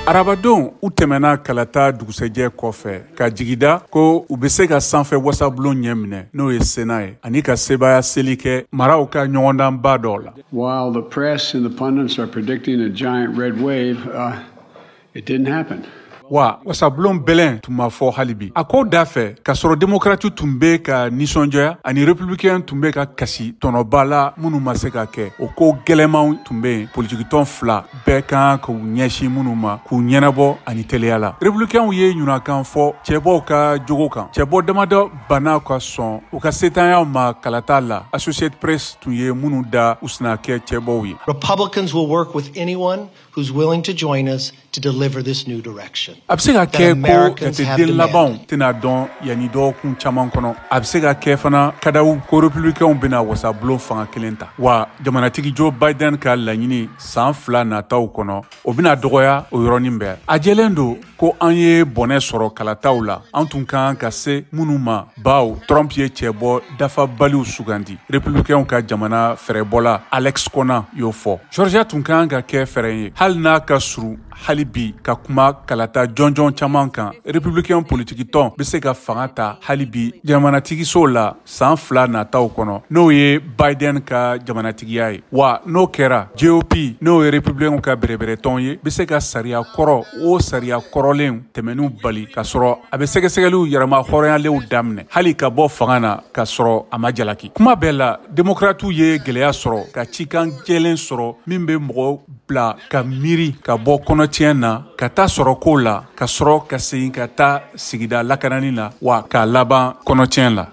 Arabadon, u tɛmɛna kalata dugusɛjɛ kɔfɛ ka jigida ko u bɛ se ka sanfɛ wasabulon ɲɛ minɛ, n'o ye Sénat ye, ani ka sebaaya seli kɛ maraw ka ɲɔgɔndanba dɔw la. While the press and the pundits are predicting a giant red wave, it didn't happen. Wa wasabulon bɛlɛn tun ma fɔ hali bi. A ko da fɛ k'a sɔrɔ Démocrate tun bɛ ka nisɔndiya ani Républicain tun bɛ ka kasi tɔnɔba la minnu ma se ka kɛ, o ko gɛlɛnmanw tun bɛ yen, politikitɔn fila bɛɛ kan k'u ɲɛsin minnu ma k'u ɲɛnabɔ ani teliya la. Républicainw ye ɲunakan fɔ cɛbɔw ka jogo kan. Cɛbɔ damadɔ banna ka sɔn u ka setanyaw ma kalata la, Associated Press tun ye minnu da u sina kɛ cɛbɔw ye. Republicans will work with anyone who's willing to join us to deliver this new direction. A bɛ se ka kɛ ko jateden labanw tɛna dɔn yanni dɔgɔkun caman kɔnɔ. A bɛ se ka kɛ fana kadawu ko Républicainw bɛna wasabulon fanga kelen ta, wa jamanatigi Joe Biden ka laɲini san 2 nataw kɔnɔ, o bɛna dɔgɔya o yɔrɔnin bɛɛ. A jɛlen don ko an ye bɔnɛ sɔrɔ kalataw la, an tun kan ka se minnu ma, bawo Trump ye cɛbɔ dafabaliw sugandi, Républicainw ka jamana fɛɛrɛbɔla Alex Kona y'o fɔ. Georgia tun kan ka kɛ fɛɛrɛ ye, hali n'a ka surun hali bi ka kuma kalata jɔnjɔn caman kan. Républicain politikitɔn bɛ se ka fanga ta hali bi jamanatigisow la san 2 nataw kɔnɔ, n'o ye Biden ka jamanatigiya ye. Wa n'o kɛra, GOP, n'o ye Républicain ka bɛrɛbɛrɛtɔn ye, bɛ se ka sariya kɔrɔ o sariya kɔrɔlen tɛmɛnw bali ka sɔrɔ a bɛ sɛgɛsɛgɛliw yɛrɛma hɔrɔnyalenw daminɛ, hali ka bɔ fanga na ka sɔrɔ a ma jalaki. Kuma bɛɛ la, Démocrates ye gɛlɛya sɔrɔ ka cikan jɛlen sɔrɔ min bɛ mɔgɔ bila ka miiri ka bɔ kɔnɔtiɲɛ na ka taa sɔrɔ ko la, ka sɔrɔ ka segin ka taa sigida lakanani na, wa k'a laban kɔnɔtiɲɛ la.